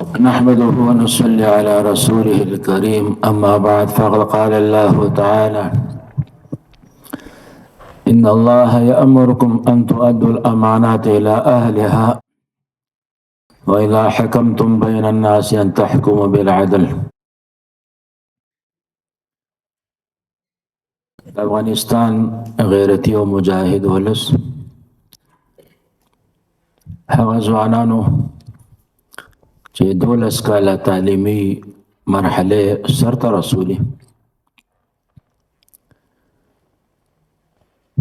نحمده ونصلي على رسوله الكريم، أما بعد، فقد قال الله تعالى: إن الله يأمركم أن تؤدوا الأمانات إلى أهلها وإذا حكمتم بين الناس أن تحكموا بالعدل. د افغانستان غیرتی او مجاهد ولس، هغه ځوانانو چې 12 کاله تعلیمي مرحله سرته رسولي،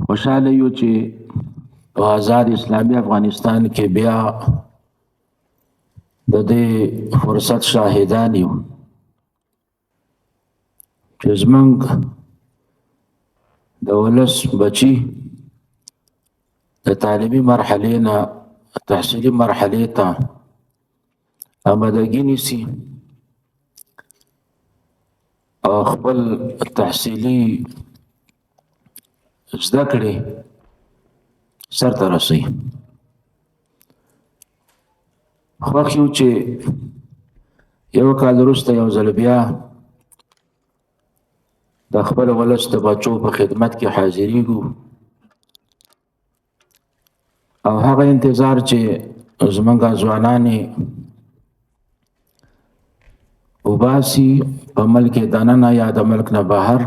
خوشحاله یو چې په آزاد اسلامي افغانستان کې بیا د دې فرصت شاهدان یو چې زمونږ د ولس بچي د تعلیمي مرحلې نه تحصیلي مرحلې ته آمادګي نیسي او خپل تحصیلي زده کړې سرته رسوي. خوښ یو چې یو کال وروسته یو ځل بیا د خپل ولس د بچو په خدمت کې حاضرېږو او هغه انتظار چې زمونږ ځوانان یې وباسي په ملک دننه یا د ملک نه بهر،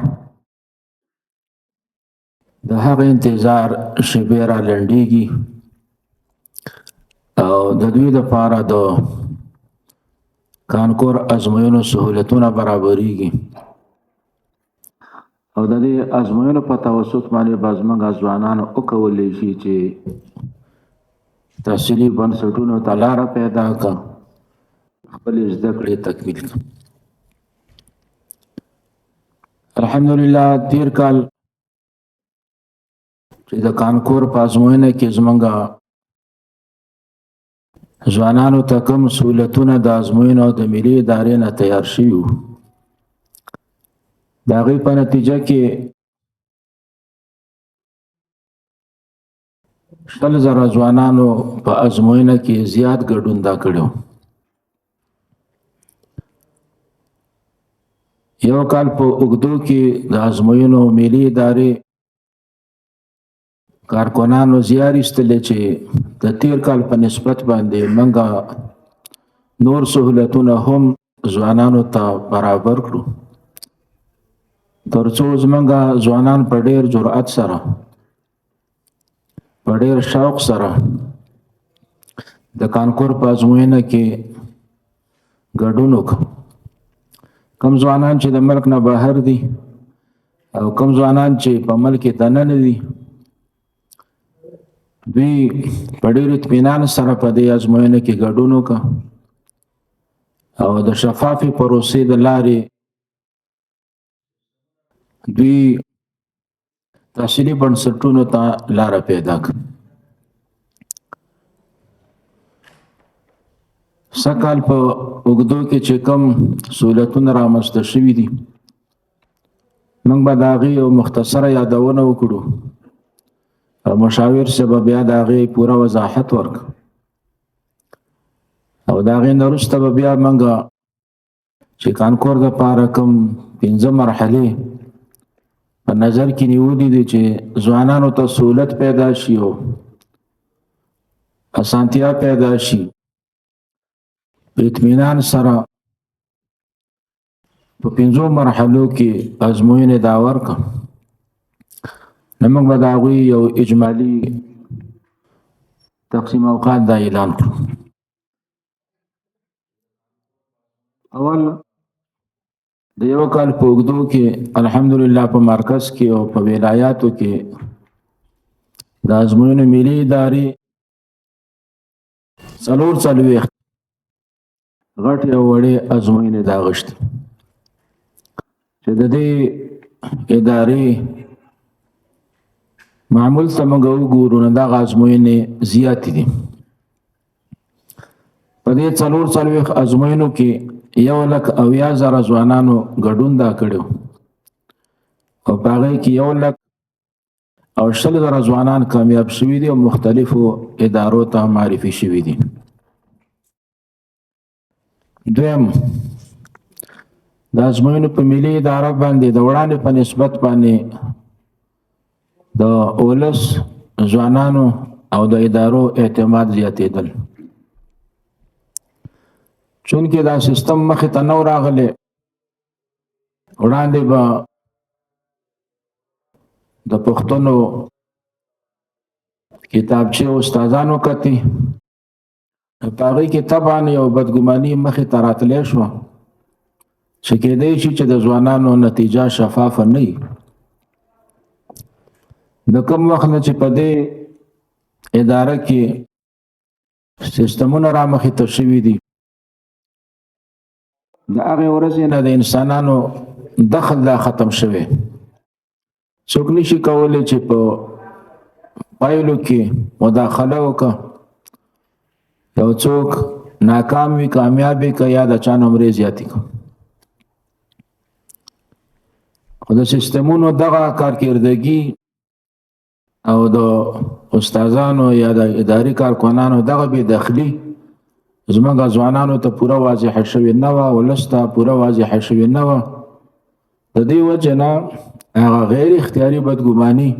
د هغه انتظار شیبې را لنډېږي او د دوی دپاره د کانکور ازموینو سهولتونه برابرېږي او د دې ازموینو په توسط باندې به زموږ ځوانان وکولی شي چې تحصیلي بنسټونو ته لاره پیدا کړه، خپلې زده کړې تکمیل کړه. الحمدلله، تیر کال چې د کانکور په ازموینه کې زمونږ ځوانانو ته کوم سهولتونه د ازموینو د ملي ادارې نه تیار شوي وو، د هغې په نتیجه کې 20,000 ځوانانو په ازموینه کې زیات ګډون دا کړو. یو کال په اوږدو کې د ازموینو ملي ادارې کارکنانو زیار ایستلی چې د تیر کال په نسبت باندې منګه نور سهولتونه هم ځوانانو ته برابر کړو، ترڅو زمونږ ځوانان په ډیر جرأت سره، په ډیر شوق سره د کانکور په ازموینه کې ګډون وکړي. کوم ځوانان چې د ملک نه بهر دي او کوم ځوانان چې په ملک کې دننه دي، دوی په ډېر اطمینان سره په دې ازموینه کې ګډون وکړ او د شفافې پروسې د لارې دوی تحصیلي بنسټونو ته لاره پیدا کړه. سږکال په اوږدو کې چې کوم سهولتونه رامنځته شوي دي، موږ به د هغې یو مختصره یادونه وکړو او مشاور صاحب به بیا د هغې پوره وضاحت ورکړو او د هغې نه وروسته به بیا موږ چې کانکور د پاره کوم پنځه مرحلې په نظر کې نیولې دي چې ځوانانو ته سهولت پیدا شي او اسانتیا پیدا شي، په اطمینان سره په پنځو مرحلو کې ازموینې دا ورکړه، نو موږ به د هغوی یو اجمالي تقسیم اوقات دا اعلان کړو. اول، د یو کال په اوږدو کې الحمدلله په مرکز کې او په ولایاتو کې د ازموینو ملي ادارې 44 غټې او وړې ازموینې دا غشتي چې د دې ادارې معمول ته موږ وګورو نو دغه ازموینې زیاتې دي. په دې 44 ازموینو کې 1,70,000 ځوانانو ګډون دا کړو او په هغې کې 1,20,000 ځوانان کامیاب شوي دي او مختلفو ادارو ته معرفي شوي دي. دویم، د ازموینو په ملي اداره باندې د وړاندې په نسبت باندې د اولس، ځوانانو او د ادارو اعتماد زیاتېدل. چونکه دا سیستم مخې ته نه راغلی، وړاندې به د پښتنو کتابچې استادانو کتي، په هغې کې طبعا یو بدګماني مخې ته راتلی شوه چې کېدای شي چې د ځوانانو نتیجه شفافه نه وي. د کوم وخت نه چې په دې اداره کې سیستمونه رامخې ته شوي دي، د هغې ورځې نه د انسانانو دخل دا ختم شوی. څوک نشي کولی چې په پایلو کې مداخله وکړه، یو څوک ناکام وي کامیاب وي که یا د چا نمرې زیاتې کړه. خو د سیستمونو دغه کارکردګي او د استادانو یا د اداري کارکنانو دغه بې دخلي زموږ ځوانانو ته پوره واضحه شوې نه وه، ولس ته پوره واضحه شوې نه وه. د دې وجې نه هغه غیر اختیاري بدګماني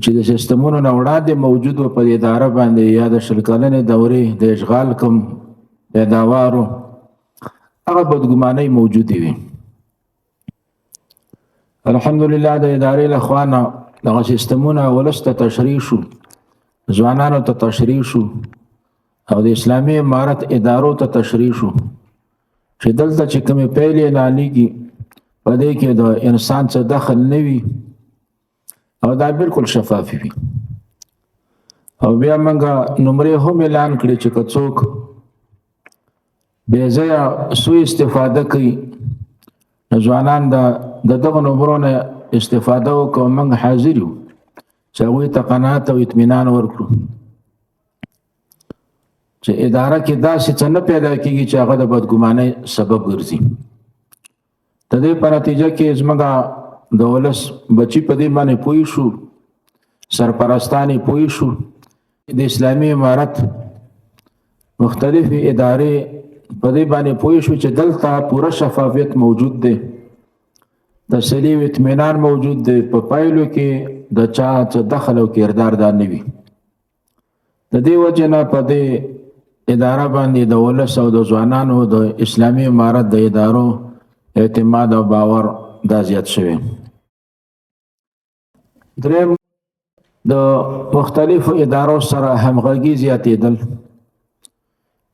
چې د سیستمونو نه وړاندې موجود و په اداره باندې یا د 20 کلنې دورې د اشغال کوم پیداوارو، هغه بدګمانۍ موجودې وي. الحمدلله د ادارې له خوا نه دغه سیستمونه ولس ته تشریح شو، ځوانانو ته تشریح شو او د اسلامي امارت ادارو ته تشریح شو چې دلته چې کومې پیلې اعلانېږي په دې کې د انسان څه دخل نه وي او دا بالکل شفافي وي. او بیا موږ نمرې هم اعلان کړې چې که څوک بې ځایه سوء استفاده کوي، ځوانان د دغه نمرو نه استفاده وکړو، موږ حاضر یو چې هغوی ته قناعت او اطمینان ورکړو چې اداره کې داسې څه نه پیدا کېږي چې هغه د بدګمانۍ سبب ګرځي. د دې په نتیجه کې زموږ د ولس بچي په دې باندې پوه شو، سرپرستان یې پوه شو، د اسلامي امارت مختلفې ادارې په دې باندې پوه شو چې دلته پوره شفافیت موجود دی، تسلي او اطمینان موجود دی، په پایلو کې د چا څه دخل او کردار دا نه وي. د دې وجې نه په دې اداره باندې د ولس او د ځوانانو د اسلامي امارت د ادارو اعتماد او باور دا زیات شوی. دریم، د مختلفو ادارو سره همغږي زیاتېدل.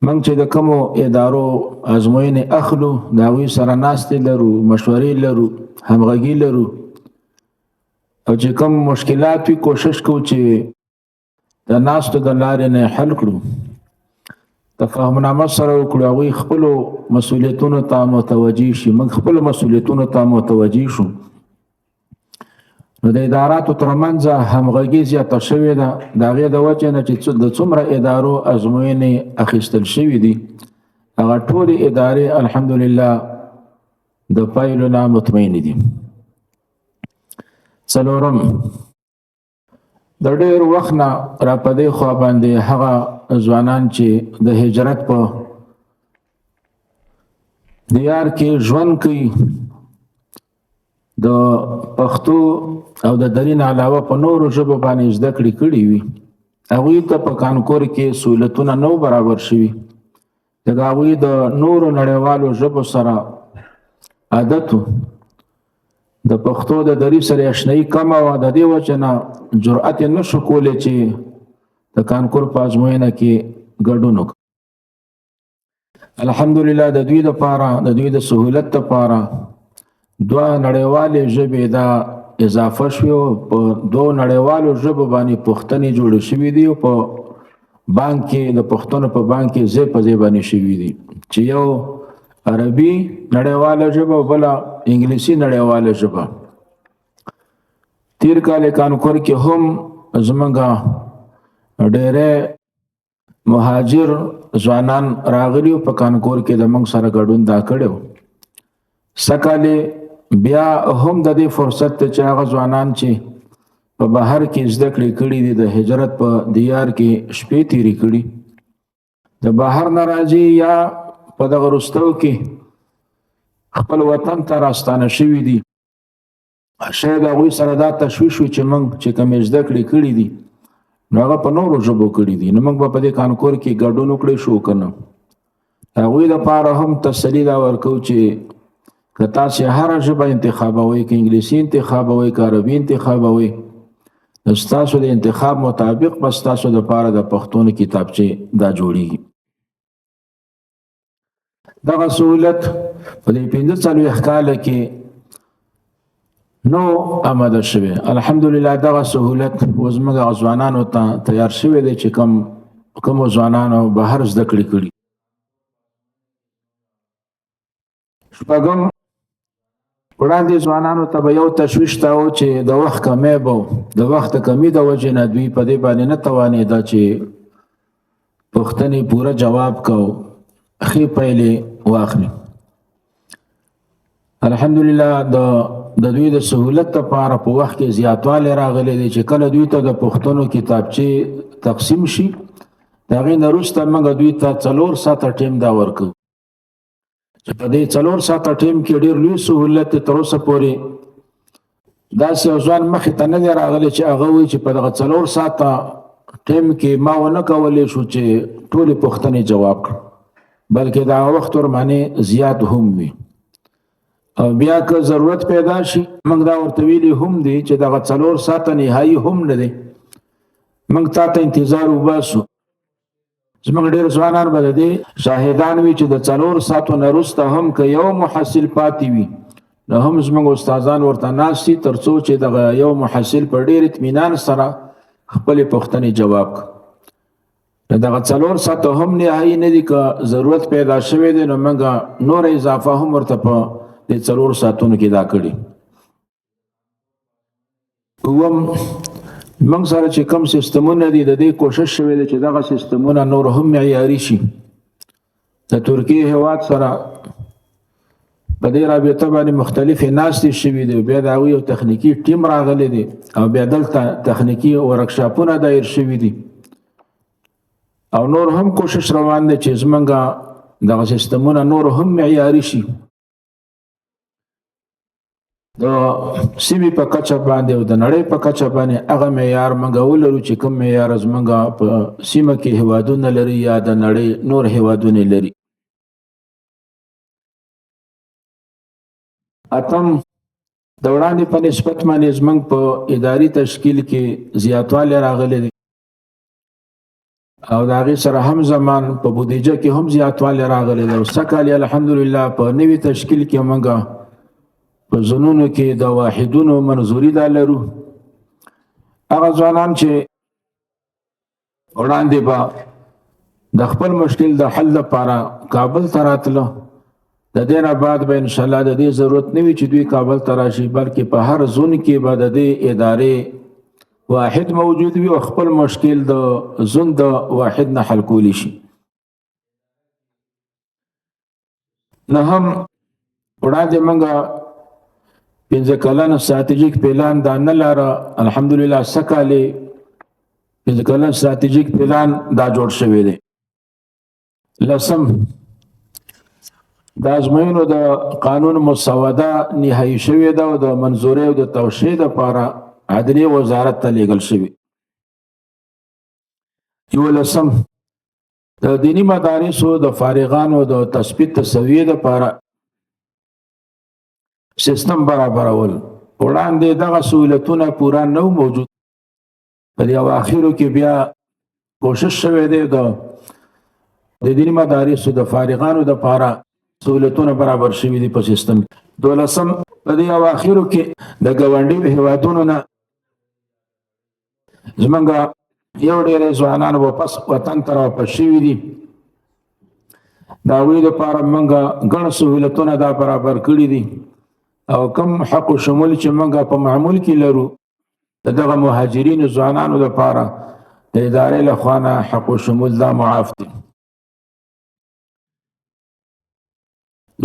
موږ چې د کومو ادارو ازموینې اخلو، د هغوی سره ناستې لرو، مشورې لرو، همغږي لرو، او چې کوم مشکلات وي کوشش کوو چې د ناستو د لارې نه حل کړو، تفاهمنامه سره وکړو، هغوی خپلو مسؤلیتونو ته متوجه شي، موږ خپلو مسؤلیتونو ته متوجه شو. نو د اداراتو ترمنځ همغږي زیاته شوې ده. د هغې د وجې نه چې د څومره ادارو ازموینې اخیستل شوې دي، هغه ټولې ادارې الحمدلله د پایلو نه مطمئنې دي. څلورم، د ډېر وخت نه را په دې خوا باندې هغه ځوانان چې د هجرت په دیار کې ژوند کوي، د پښتو او د دري نه علاوه په نورو ژبو باندې زده کړې کړې وي، هغوی ته په کانکور کې سهولتونه نه برابر شوي، ځکه هغوی د نورو نړیوالو ژبو سره عادت و، د پښتو د دري سره اشنایي کمه وه. د دې وجې نه جرأت یې نه شو کولی چې د کانکور په ازموینه کې ګډون وکړي. الحمدلله د دوی لپاره، د دوی د سهولت لپاره دوه نړیوالې ژبې دا اضافه شوې او په دوو نړیوالو ژبو باندې پوښتنې جوړې شوې دي او په بانک کې د پښتنو په بانک کې ځای په ځای باندې شوې دي، چې یو عربي نړیواله ژبه او بله انګلیسي نړیواله ژبه. تیر کال کانکور کې هم زمونږ ډېری مهاجر ځوانان راغلي په کانکور کې د موږ سره ګډون دا کړی و. سږکال بیا هم د دې فرصت ته چې هغه ځوانان چې په بهر کې زده کړې کړې دي، د هجرت په دیار کې شپې تیرې کړي، د بهر نه راځي یا په دغه وروستو کې خپل وطن ته راستانه شوي دي، شاید هغوی سره دا تشویش وي چې موږ چې کومې زده کړې کړې دي نو هغه په نورو ژبو کړې دي، نو موږ به په دې کانکور کې ګډون وکړی شو که نه. هغوی دپاره هم تسلي دا ورکوو چې که تاسې هره ژبه انتخابوئ، که انګلیسي انتخابوئ، که عربي انتخابوئ، نو ستاسو د انتخاب مطابق به ستاسو دپاره د پښتون کتابچې دا جوړیږي. دغه سهولت په دې 45 کاله کې نو آماده شوی. الحمدلله دغه سهولت اوس موږ ځوانانو ته تیار شوی دی چې کوم ځوانانو بهر زده کړې کړي. شپږم، وړاندې ځوانانو ته به یو تشویش دا و چې د وخت کمی به و، د وخت کمی د وجې نه دوی په دې باندې نه توانېده چې پوښتنې پوره جواب کو، ښې پایلې واخلي. الحمدلله د دوی د سهولت لپاره په وخت کې زیاتوالی راغلی دی چې کله دوی ته د پوښتنو کتابچې تقسیم شي، د هغې نه وروسته موږ دوی ته 4 ساعته ټایم دا ورکوو چې په دې 4 ساعته ټایم کې ډېر لوی سهولت دی. تر اوسه پورې داسې یو ځوان مخې ته نه دی راغلی چې هغه وایي چې په دغه 4 ساعته ټایم کې ما ونه کولی شو چې ټولې پوښتنې جواب کړم، بلکې دا وخت ورباندې زیات هم وي. او بیا که ضرورت پیدا شي، موږ دا ورته ویلي هم دي چې دغه 4 ساعته نهایي هم نه دی، موږ تا ته انتظار وباسو. زموږ ډېر ځوانان به د دې شاهدان وي چې د 4 ساعتو نه وروسته هم که یو محصل پاتې وي، نو هم زموږ استادان ورته ناست دي تر څو چې دغه یو محصل په ډېر اطمینان سره خپلې پوښتنې جواب کړي. نو دغه 4 ساعته هم نهایي نه دي، که ضرورت پیدا شوی دی نو موږ نور اضافه هم ورته په دې 4 ساعتونو کې دا کړي. اووم، موږ سره چې کوم سیستمونه دي د دې کوشش شوی دی چې دغه سیستمونه نور هم معیاري شي. د ترکیې هیواد سره په دې رابطه باندې مختلفې ناستې شوې دي، بیا د هغوی یو تخنیکي ټیم راغلی دی او بیا دلته تخنیکي ورکشاپونه دایر شوي دي او نور هم کوشش روان دی چې زمونږ دغه سیستمونه نور هم معیاري شي. د سیمې په کچه باندې او د نړۍ په کچه باندې هغه معیار موږ ولرو چې کوم معیار زمونږ په سیمه کې هیوادونه لري یا د نړۍ نور هیوادونه لري. اتم، د وړاندې په نسبت باندې زمونږ په اداري تشکیل کې زیاتوالی راغلی دی او د هغې سره هم زمان په بودیجه کې هم زیاتوالی راغلی دی. او سږکال یې الحمدلله په نوي تشکیل کې موږ په زونونو کې د واحدونو منظوري دا لرو. هغه ځوانان چې وړاندې به د خپل مشکل د حل لپاره کابل ته راتلو، د دې نه بعد به انشاءالله د دې ضرورت نه وي چې دوی کابل ته راشي، بلکې په هر زون کې به د دې ادارې واحد موجود وي او خپل مشکل د زون د واحد نه حل کولی شي. نه هم وړاندې موږ 5 کلن ستراتیژیک پلان دا نه لاره، الحمدلله سږکال یې 5 کلن ستراتیژیک پلان دا جوړ شوی دی. لسم، د ازموینو د قانون مسوده نهایي شوې ده او د منظورۍ او د توشیح لپاره عدلیې وزارت ته لیږل شوې. یولسم، د دیني مدارسو د فارغانو د تثبیت تسویې لپاره سیستم برابرول. وړاندې دغه سهولتونه پوره نه وو موجود، په دې اواخرو کې بیا کوشش شوی دی د دیني مدارسو د فارغانو دپاره سهولتونه برابر شوي دي په سیستم. دولسم، په دې اواخرو کې د ګاونډیو هیوادونو نه زمونږ یو ډېری ځوانان واپس وطن ته راواپس شوي دي. د هغوی دپاره موږ ګڼ سهولتونه دا برابر کړي دي او کم حق و شمول چې موږ په معمول کې لرو د دغه مهاجرینو ځوانانو دپاره د ادارې له خوا نه حق و شمول دا معاف دي.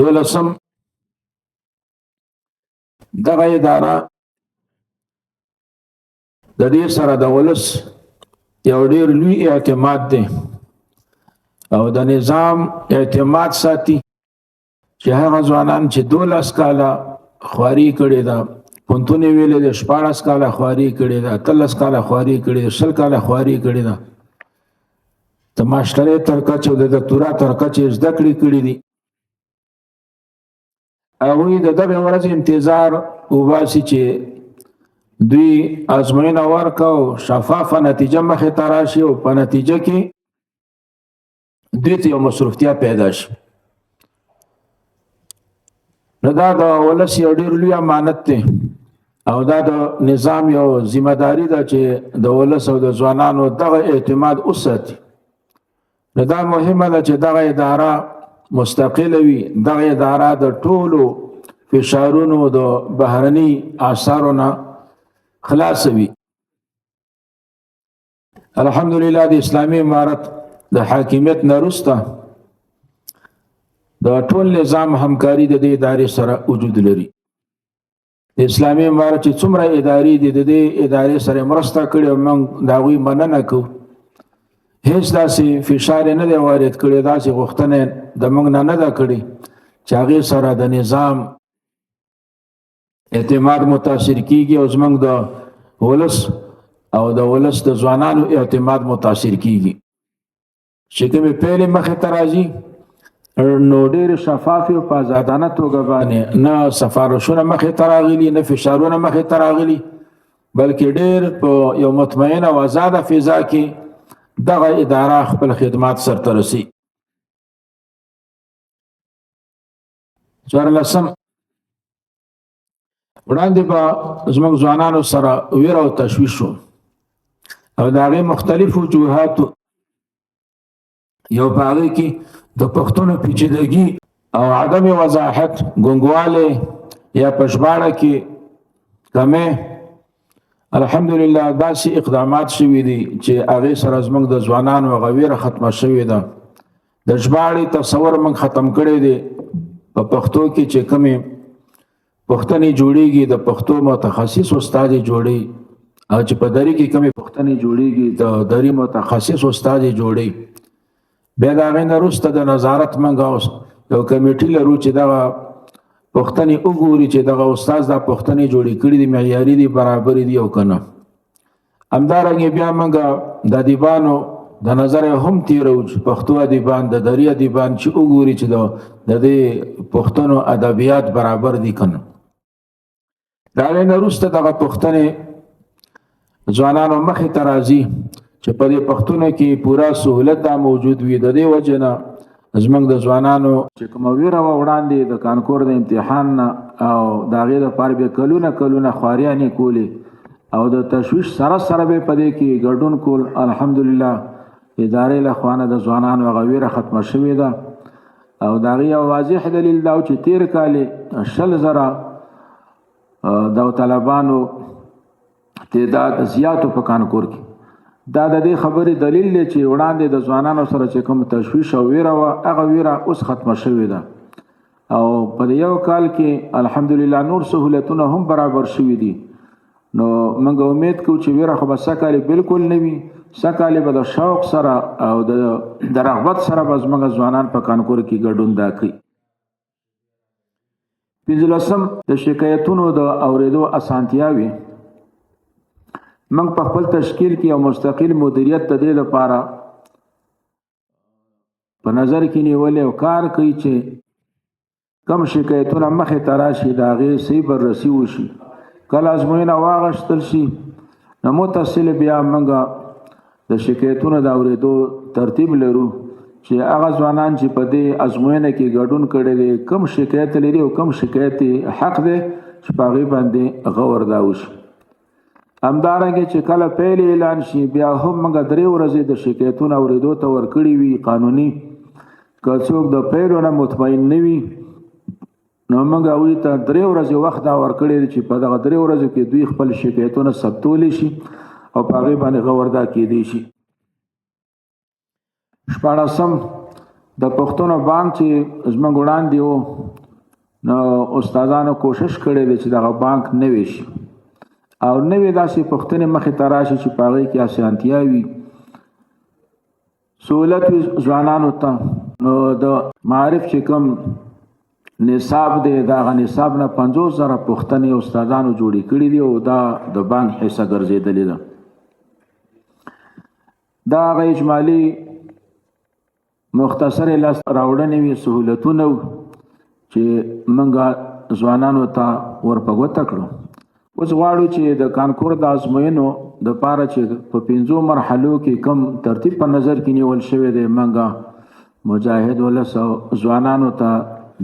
دولسم، دغه اداره د دې سره د ولس یو ډېر لوی اعتماد دی او د نظام اعتماد ساتي چې هغه ځوانان چې 12 کاله خواري کړې ده، پوهنتون یې ویلې ده، 16 کاله خواري کړې ده، 13 کاله خواري کړې ده، 20 کاله خواري کړې ده، د ماسټرۍ تر کچې او د دکتورا تر کچې زده کړې کړې دي، هغوی د دغې ورځې انتظار وباسي چې دوی ازموینه ورکړه او شفافه نتیجه مخې ته راشي او په نتیجه کې دوی ته یو مصروفتیا پیدا شي. نو دا د ولس یو ډېر لوی امانت دی او دا د نظام یو ذمه داري ده چې د ولس او د ځوانانو دغه اعتماد وساتي. نو دا مهمه ده چې دغه اداره مستقله وي، دغه اداره د ټولو فشارونو د بهرني آثارو نه خلاص وي. الحمدلله د اسلامي امارت د حاکمیت نه وروسته د ټول نظام همکاري د دې ادارې سره وجود لري. د اسلامي امارت چې څومره ادارې دي د دې ادارې سره مرسته کړې او موږ د هغوی مننه کوو. هیڅ داسې فشار نه دی وارد کړی، داسې غوښتنه د موږ نه نه ده کړې چې هغې سره د نظام اعتماد متاثر کیږي او زموږ د ولس او د ولس د ځوانانو اعتماد متاثر کیږي. چې کومې پیلې مخې ته راځي نو ډېر شفافي او په آزادانه توګه باندې نه سفارشونه مخې ته راغلي، نه فشارونه مخې ته راغلي، بلکې ډېر په یو مطمئن او آزاده فضا کې دغه اداره خپل خدمات سرته رسي. څوارلسم، وړاندې به زموږ ځوانانو سره ویره او تشویش شو او د هغې مختلفو وجوهاتو یو په هغې کې د پښتنو پیچیدګي او عدم وضاحت، ګونګوالی یا په ژباړه کې کمی. الحمدلله داسې اقدامات شوي دي چې هغې سره زموږ د ځوانانو هغه ویره ختمه شوې ده. د ژباړې تصور موږ ختم کړی دی. په پښتو کې چې کومې پوښتنې جوړیږي د پښتو متخصص استاد جوړي، او چې په دری کې کومې پوښتنې جوړیږي د دری متخصص استاد جوړي. بیا د هغې نه وروسته د نظارت موږ اوس یو کمیټي لرو چې دغه پوښتنې وګوري چې دغه استاد دا پوښتنې جوړې کړي دي، معیاري دي، برابرې دي او که نه. همدارنګه بیا موږ د ادیبانو د نظر هم تیرو چې پښتو ادیبان، د دري ادیبان چې وګوري چې د دې پښتنو ادبیات برابر دي که نه. د هغې نه وروسته دغه پوښتنې ځوانانو مخې ته راځي چې په دې پښتنو کې پوره سهولت دا موجود وي. د دې وجې نه زموږ د ځوانانو چې کومه ویره وه وړاندې د کانکور د امتحان نه او د هغې دپاره بیا کلونه کلونه خواریانې کولې او د تشویش سره سره به په دې کې ګډون کول، الحمدلله ادارې له خوا نه د ځوانانو هغه ویره ختمه شوې ده. او د هغې یو واضح دلیل دا و چې تېر کال یې 20,000 داوطلبانو تعداد زیاتو په کانکور کې. دا د دې خبرې دلیل دی چې وړاندې د ځوانانو سره چې کوم تشویش او ویره وه هغه ویره اوس ختمه شوې ده. او په یو کال کې الحمدلله نور سهولتونه هم برابر شوي دي. نو موږ امید کوو چې ویره خو به سږکال بالکل نه وي، سږکال به د شوق سره او د رغبت سره به زموږ ځوانان په کانکور کې ګډون دا کوي. پنځلسم، د شکایتونو د اورېدو اسانتیاوې. موږ په خپل تشکیل کې یو مستقل مدیریت د دې لپاره په نظر کې نیولی او کار کوي چې کم شکایتونه مخې ته راشي د هغې صحیح بررسي وشي. کله ازموینه واغښتل شي نو متصل بیا موږ د شکایتونو د اورېدو ترتیب لرو چې هغه ځوانان چې په دې ازموینه کې ګډون کړی دی کم شکایت لري او کم شکایت حق دی چې په هغې باندې غور دا وشي. همدارنګه چې کله پیل اعلان شي بیا هم موږ 3 ورځې د شکایتونو اورېدو ته ورکړي وي قانوني. که څوک د پیلو نه مطمئن نه وي نو موږ هغوی ته 3 ورځې وخت دا ورکړی دی چې په دغه 3 ورځو کې دوی خپل شکایتونه ثبتولی شي او په هغې باندې غور دا کېدی شي. شپاړسم، د پښتنو بانک چې زموږ وړاندې و نو استادانو کوشش کړی دی چې دغه بانک نوی شي او نوې داسې پوښتنې مخې ته راشي چې په هغې کې اسانتیا وي. سهولت وي ځوانانو ته. نو د معارف چې کوم نصاب دی، دا غ نصاب نه 50,000 پوښتنې استادانو جوړې کړې دي او دا د بانک حصه ګرځېدلې ده. دا هغه اجمالي مختصرې لاس راوړنې وي، سهولتونه چې موږ ځوانانو ته ور په ګوته کړو. اوس غواړو چې د کانکور د ازموینو د پاره چې په 5 مرحلو کې کم ترتیب په نظر کې نیول شوی دی، موږ مجاهد ولس او ځوانانو ته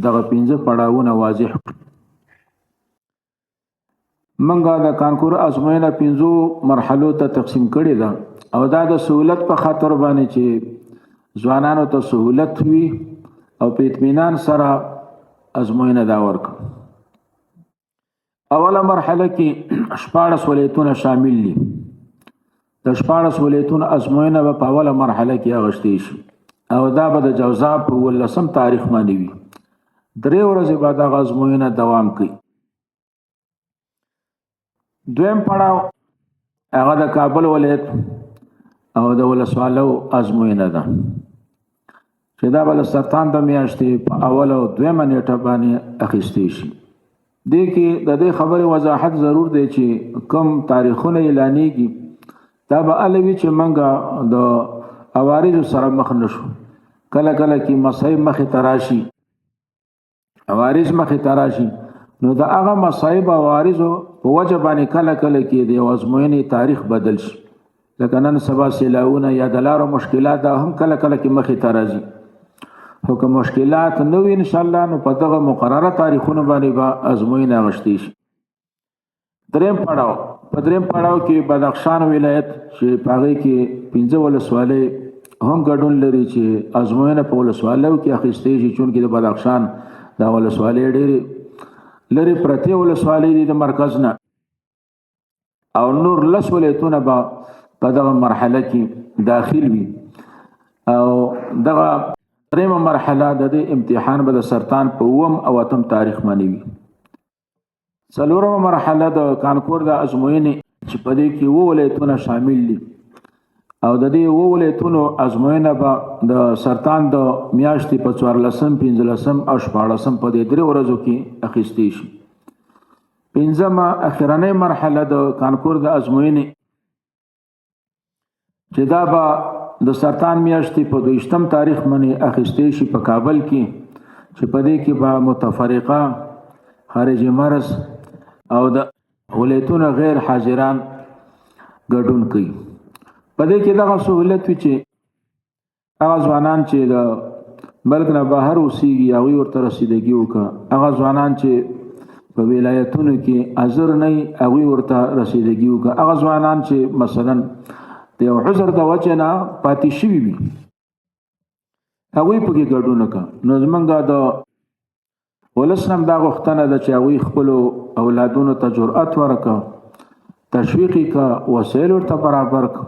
دغه 5 پړاوونه واضح کړو. موږ د کانکور ازموینه 5 مرحلو ته تقسیم کړې ده او دا د سهولت په خاطر باندې چې ځوانانو ته سهولت وي او په اطمینان سره ازموینه دا ورکړو. اوله مرحله کې 16 ولایتونه شامل دي. د 16 ولایتونو ازموینه به په اوله مرحله کې اغشتې شي او دا به د جوزا په 19 تاریخ باندې وي. 3 ورځې به دغه ازموینه دوام کوي. دویم پړاو هغه د کابل ولایت او د ولسوالو ازموینه ده چې دا به د سرطان د میاشتې په اوله او دویمه نیټه باندې اخیستې شي. دې کې د دې خبرې وضاحت ضرور دی چې کوم تاریخونه اعلانېږي دا به هله وي چې موږ د عوارضو سره مخ نه شو. کله کله کې مصایب مخې ته راشي، عوارض مخې ته راشي، نو د هغه مصایب او عوارضو په وجه باندې کله کله کې د یو ازموینې تاریخ بدل شي. لکه نن سبا سیلاوونه یا د لارو مشکلات دا هم کله کله کې مخې ته راځي. خو که مشکلات نه وي انشاءالله نو په دغه مقرره تاریخونو باندې به ازموینه اخیستې شي. دریم پړاو، په دریم پړاو کې بدخشان ولایت چې په هغې کې 5 ولسوالۍ هم ګډون لري چې ازموینه په ولسوالیو کې اخیستې شي، چونکې د بدخشان دا ولسوالۍ ډېرې لرې پرتې ولسوالۍ دي د مرکز نه، او نور 10 ولایتونه به په دغه مرحله کې داخل وي. او دغه دریمه مرحله د دې امتحان به د سرطان په 7 او 8 تاریخ باندې وي. څلورمه مرحله د کانکور د ازموینې چې په دې کې 7 ولایتونه شامل دي او د دې 7 ولایتونو ازموینه به د سرطان د میاشتې په 14، 15 او 16 په دې 3 ورځو کې اخیستې شي. پنځمه اخرنۍ مرحله د کانکور د ازموینې چې دا به د سرطان میاشتې په 22 تاریخ باندې اخیستې شي په کابل کې، چې په دې کې به متفرقه، خارج مرز او د ولایتونو غیر حاضران ګډون کوي. په دې کې دغه سهولت وي چې هغه ځوانان چې د ملک نه بهر اوسېږي هغوی ورته رسیدګي وکړه، هغه ځوانان چې په ولایتونو کې حاضر نه وي هغوی ورته رسیدګي وکړه، هغه ځوانان چې مثلا د یو عذر د وجې نه پاتې شوي وي هغوی پکې ګډون وکړه. نو زمونږ د ولس نه هم دا غوښتنه ده چې هغوی خپلو اولادونو ته جرأت ورکړه، تشویق یې کړه، وسایل ورته برابر کړه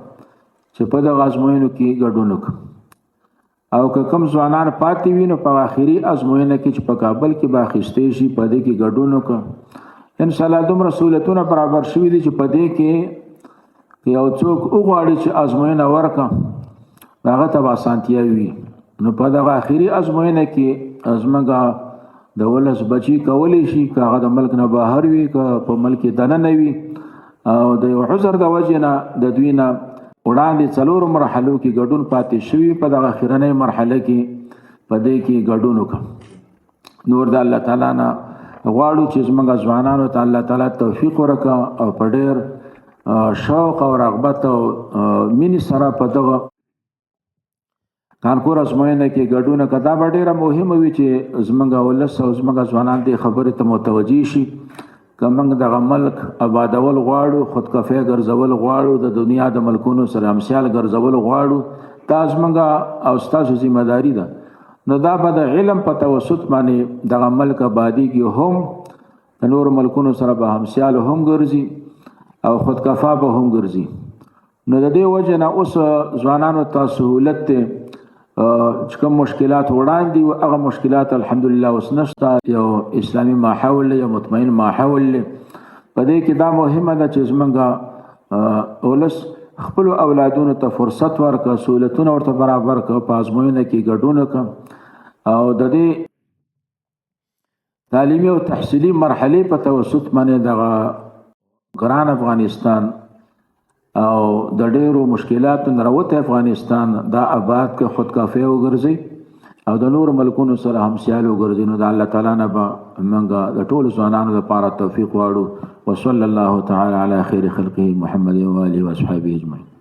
چې په دغه ازموینو کې ګډون وکړه. او که کوم ځوانان پاتې وي نو په آخري ازموینه کې چې په کابل کې به اخیستی شي په دې کې ګډون وکړه. انشاءالله دومره سهولتونه برابر شوي دي چې په دې کې یو څوک وغواړي چې ازموینه ورکړه هغه ته به اسانتیا وي. نو په دغه آخري ازموینه کې زموږ د ولس بچي کولی شي که هغه د ملک نه بهر وي که په ملک کې دننه وي او د یو عذر د وجې نه د دوی نه وړاندې 4 مرحلو کې ګډون پاتې شوي په دغه اخرنۍ مرحله کې په دې کې ګډون وکړه. نور د الله تعالی نه غواړو چې زموږ ځوانانو ته الله تعالی توفیق ورکړه او په ډېر شوق او رغبت او مینې سره په دغه کانکور ازموینه کې ګډون وکړه. دا به ډېره مهمه وي چې زموږ ولس او زموږ ځوانان دې خبرې ته متوجه شي که موږ دغه ملک آبادول غواړو، خودکفای ګرځول غواړو، د دنیا د ملکونو سره همسیال ګرځول غواړو، دا زموږ او ستاسو ذمه داري ده. نو دا به د علم په توسط باندې دغه ملک آبادیږي، هم د نورو ملکونو سره به همسیال هم ګرځي او خودکفا به هم ګرځي. نو د دې وجې نه اوس ځوانانو ته سهولت دی چې کوم مشکلات وړاندې وو هغه مشکلات الحمدلله اوس نشته. یو اسلامي ماحول دی، یو مطمئن ماحول دی. په دې کې دا مهمه ده چې زمونږ ولس خپل اولادونو ته فرصت ورکړه، سہولتونه ورته برابر کړه، په ازموینه کې ګډون وکړه او د دې تعلیمي او تحصیلي مرحلې په توسط باندې دغه ګران افغانستان او د ډیرو مشکلاتو نه راوتی افغانستان دا آباد که خودکافی وګرځي او د نورو ملکونو سره هم سیال وګرځي. نو د الله تعالی نه به موږ د ټولو ځوانانو لپاره توفیق غواړو. وصلی الله تعالی علی خیر خلقه محمد و آله و اصحابه اجمعین.